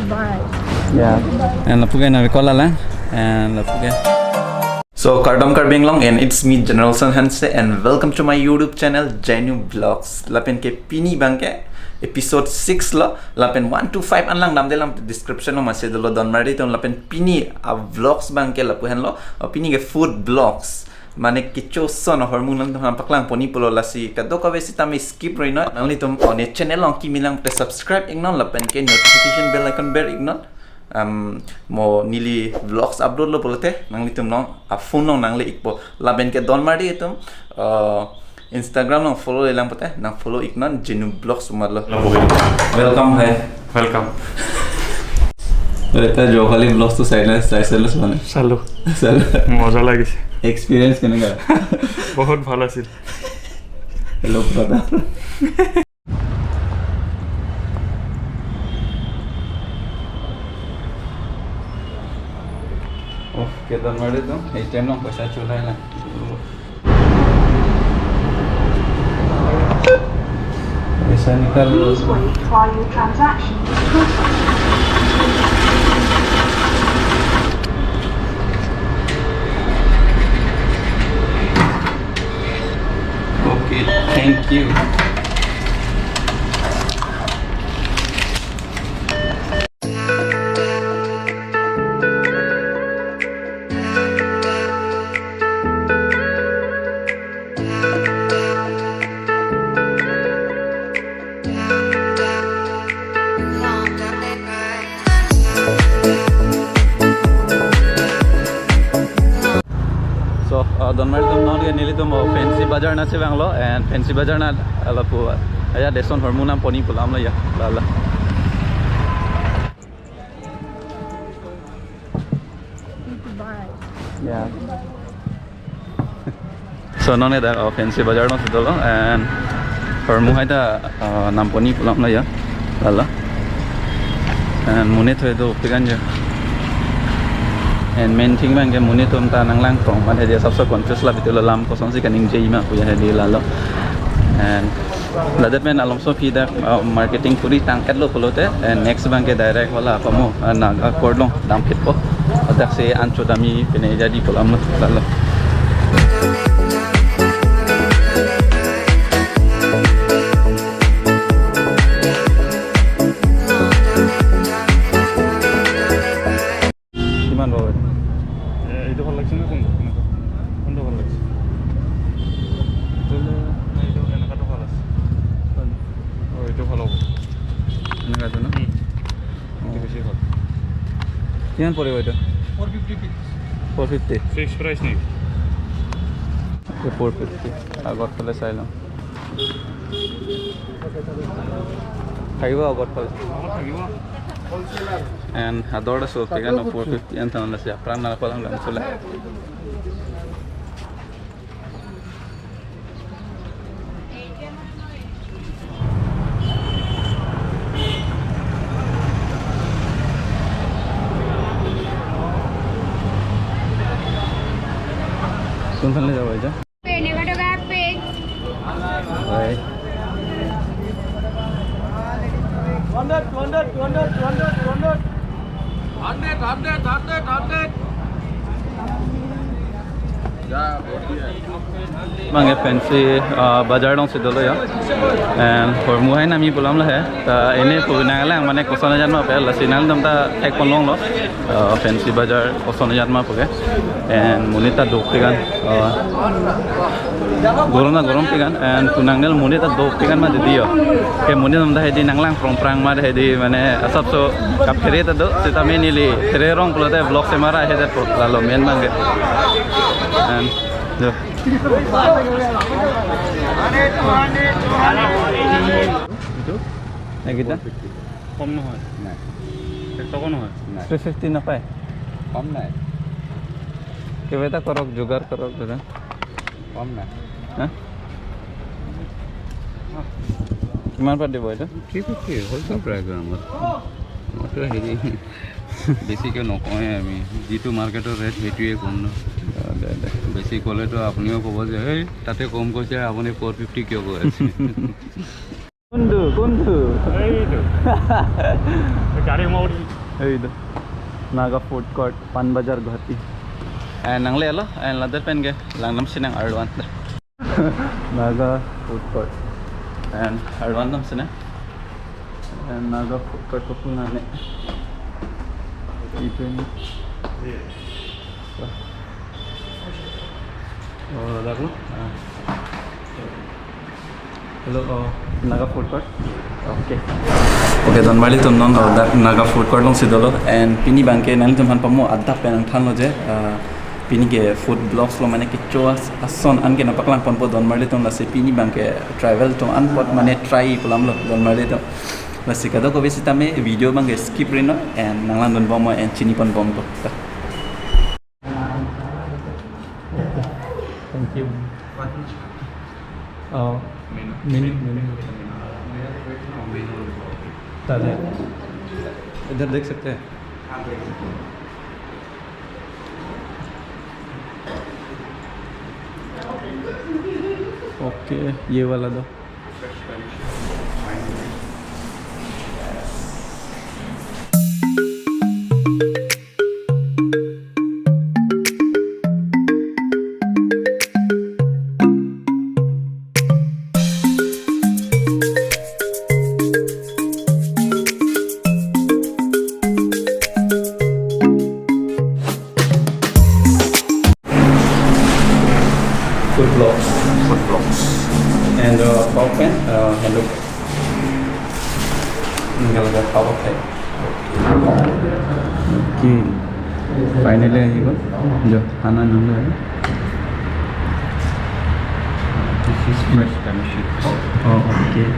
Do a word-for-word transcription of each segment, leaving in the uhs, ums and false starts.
Bye. Yeah. And lapuke na recall ala. And lapuke. So, Kardom Karbi Anglong, and it's me, General Son Hanse, and welcome to my YouTube channel, Genu Vlogs. Lapen ke pini abangke episode six lo, lapen one to five an langdamde, lapen description lo masi dolo, donmarli atum, lapen pini a-vlogs abangke lapu henlo, uh, pini ke food vlogs. Mane kecho ason ahormu nangtum aphan paklang ponji pulo, lasi kadokave sitame skip ri non. Nanglitum o ne channel along kimi lang te subscribe iknon, lapen ke notification bell icon ber iknon. Um, mo neli vlogs upload lo pulote nanglitum along a-phone along nangle ikpo. Lapen ke donmarli atum, uh, Instagram along follow lelang pulote nang follow iknon, Genu Vlogs amat lo. Lapu ke. Welcome, hi. Welcome. এটা যোৱাকালি ব্লগটো চাইলে, চাইছিলে মানে? চালো। চালো। মজা লাগিছে। এক্সপিৰিয়েঞ্চ কেনেকা? বহুত ভাল আছিল। হেল্ল' দাদা। Off ke donmarli atum, A T M along paisa cholai lang. Paisa nikal lo. Please wait while your transaction is processed. Okay, thank you. So, uh, donmarli atum, non ke nelitum, uh, Fancy Bazar nangchevanglo, and Fancy Bazar na, uh, lapu, uh, ya, deson ahormu nang ponji pu alam lo ya, lala. Ya. So, non ke dak, uh, Fancy Bazar nangchedolo, and ahormu hai ta, uh, nang ponji pu alam lo ya, lala. And monit hoi dopik an ya. And main thing abangke monit atum ta nang langthrong, mane dia sabse confuse lapu tilo, lam kosonsi kaningjeji ma pu ya hedi, lalo. And ladak pen alomso aphi dak, uh, marketing puri tang-etlo pulote, and next abangke direct hala komo, uh, Naga Court along damphitpo. Dak si an chodamji pine jadi pu alam lo, lalo. কিমান পাব এইটো? এ, এইটো ভাল লাগিছে নে কোনটো? কোনটো? কোনটো ভাল লাগিছে? এইটো নে এইটো? এনেকুৱাটো ভাল আছে। হয়। অ, এইটো ভাল হ'ব। এনেকুৱাটো ন? উম। অ। এইটো বেছি ভাল। কিমান পৰিব এইটো? Four fifty rupees. Four fifty? Fix price নেকি? Four fifty. আগত ফালে চাই লওঁ। থাকিব আগত ফালে। এন হাদৰ আছে, অপেগা ন ফ'ৰ ফিফটি এন থাউজেণ্ড আছে, আপোনাক নাপালাং দাম চলে। কোনফালে যাব এতিয়া? এনেকুৱা টকা page. Right. Hundred, hundred, hundred, hundred. Hundred, hundred, hundred, hundred. Abangke Fancy, uh, Bazar alongsi dolo ya. And ahormu hai nangji pu alam lo he. Ta ene pu nanglang mane koson ajan ma pu lasi nangtum ta thekpon longlo. Uh, Fancy Bazar koson ajan ma pu ke. And monit ta dopik an, uh, gorom na gorom pik an, and pu nangnelo monit ta dopik an ma didi yo. Ke monit atum ta hedi nanglang prong prang ma hedi, mane asapso kaphere ta do, sitame neli phere rong pulote vlog se mara hedi po, lalo main abangke. And do. এইটো? এইকেইটা? কম নহয়। নাই। এক টকা নহয়। নাই। Three fifty নাপায়? কম নাই। কিবা এটা কৰক, যোগাৰ কৰক দাদা। কম নাই। হা? কিমান পৰা দিব এইটো? থ্ৰী ফিফটি, হ'লচেল প্ৰাইচ আমাৰ। মইতো হেৰি, বেছিকৈ নকওঁৱে আমি। যিটো মাৰ্কেটৰ ৰেট, সেইটোৱে কম ন। অ, দে, দে। বেছি ক'লেতো আপুনিও ক'ব যে, "এই, তাতে কম কৈছে, আপুনি ফ'ৰ ফিফটি কিয় কৈ আছে?" কোনটো, কোনটো? এইটো। গাড়ী সোমাব দিছে। Hey, the Naga food court, Pan Bazar, Guwahati. And nanglelo, and ladak pen ke langdam sinang arloan. Naga food court. And arloan dam sinang. And Naga food court ko puna ne. Ipin. Oh, ladak lo. Ah. Hello, oh, Naga food court. Okay. Okay, donmarlitum non, oh, dak Naga food court alongsi dolo. And pini abangke nanglitum aphan pamo adap pen nangthanlo je, ah, pini ke food vlogs lo mane kecho as-, ason an ke nangpaklang ponpo donmarlitum, lasi pini abangke travel atum an apot mane try pu alam lo donmarlitum. Lasi kadokave sitame video abangke skip ri non and nanglangdun bomnon and chini pon bomnon. Thank you. Oh, menu. Menu, menu। इधर देख सकते हैं। OK, ये वाला दो। Food vlogs. Food vlogs. And, uh, pork pen, uh, handuk. Ninggal ga pork pen. Okay. Finally, ahi gol. Jo, khana nang hai. This is fresh kami chips. Oh, okay.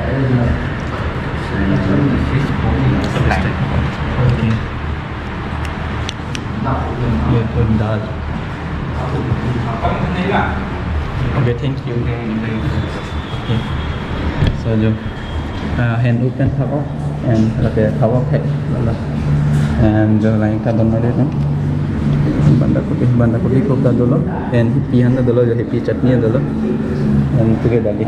And this is pork. Okay. Ye to dal. Okay, thank you. Okay. So, jo, uh, handuk pen thak-ok, and lake thak-ok hai. And jo, lain ta donmarlitum. Banda kopi, banda kopi kok ta dolo. And hepi han ta dolo, jo hepi chutney dolo. And together dali.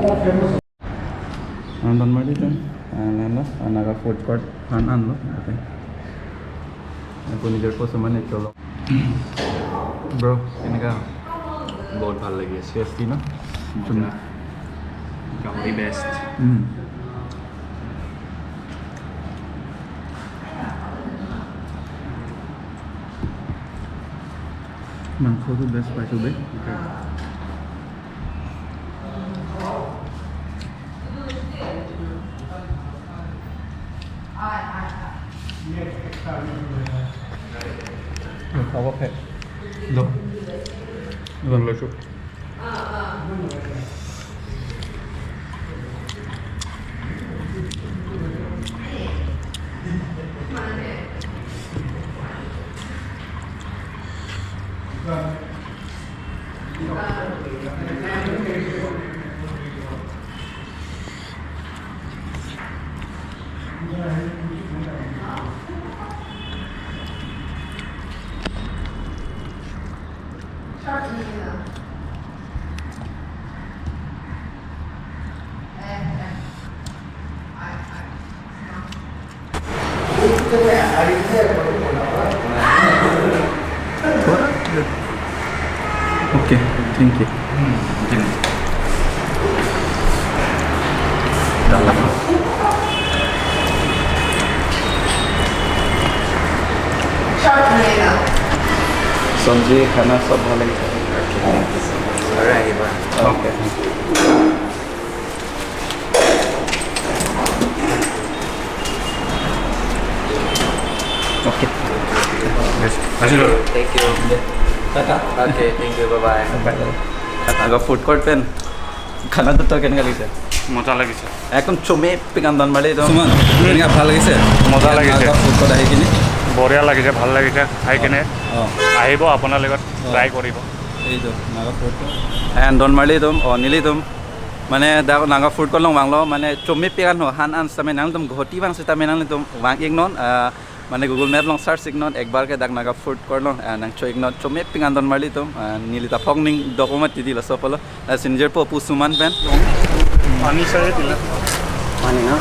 And donmarlitum, and ano, Naga food court an anlo. Okay. Ako নিজের পছন্দ মানে চলো। Bro, কেনেকা? বহুত ভাল লাগি আছে। Tasty ন? মজা। গাহৰি best। উম। মাংসটো best পাইছো দেই। Okay। Lo, খাব খে। Lo। Lo, lo, lo। Okay, thank you। চব্জি, খানা সব ভালো লাগিছে। Okay, thank you so much। আৰু আহিবা। Okay। Okay। Yes। Thank you। Tata। Okay, thank you, bye bye। Bye bye। Naga food court pen খানা দুটা কেনেকা লাগিছে? মজা লাগিছে। একদম চমে পিকান দন মালি একদম। সুমন, কেনেকা ভাল লাগিছে? মজা লাগিছে। Naga food court আহি কিনে? বঢ়িয়া লাগিছে, ভাল লাগিছে খাই কিনে। অ। আহিব আপোনালোকে, অ। Try কৰিব। এইটো Naga food court। And দন মালি একদম, অ, নিলি একদম। মানে, dak Naga food court along vanglo, mane, chomepik an ho, han an sitame nangtum Guwahati vang sitame nangtum vang iknon, ah, mane, Google Map along search iknon, ekbar ke dak Naga food court along, ah, nangcho iknon, chomepik an don marli atum, ah, neli ta phok ning document titi laso apotlo, ah, sinjir po pu Suman pen. Pani sa ye tila. Pani na?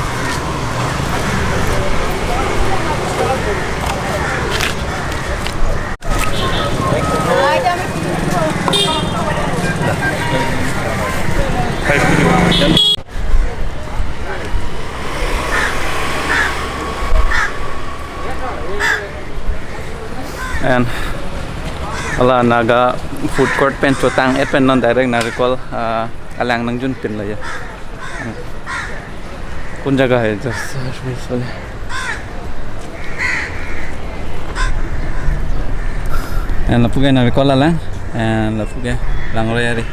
And hala Naga food court pen chotang-et pen non direct Narikol, ah, alang nangjunpinlo ya. Kun jaga hai? Just, and lapu ke Narikol alang, and lapu ke langroi ari.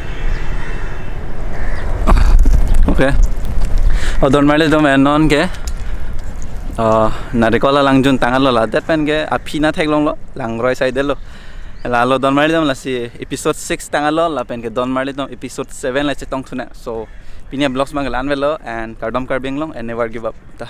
Okay. O don marlitum, and non ke, uh, Narikol alang juntanglo, ladak pen ke aphi na theklonglo, langroi side lo. Lalo don marlitum, lasi episode six tanglo, lapen ke don marlitum episode seven le chetongthu nang. So pini a-vlogs abang ke la-an avelo, and kardom Karbi Anglong and never give up. Ta.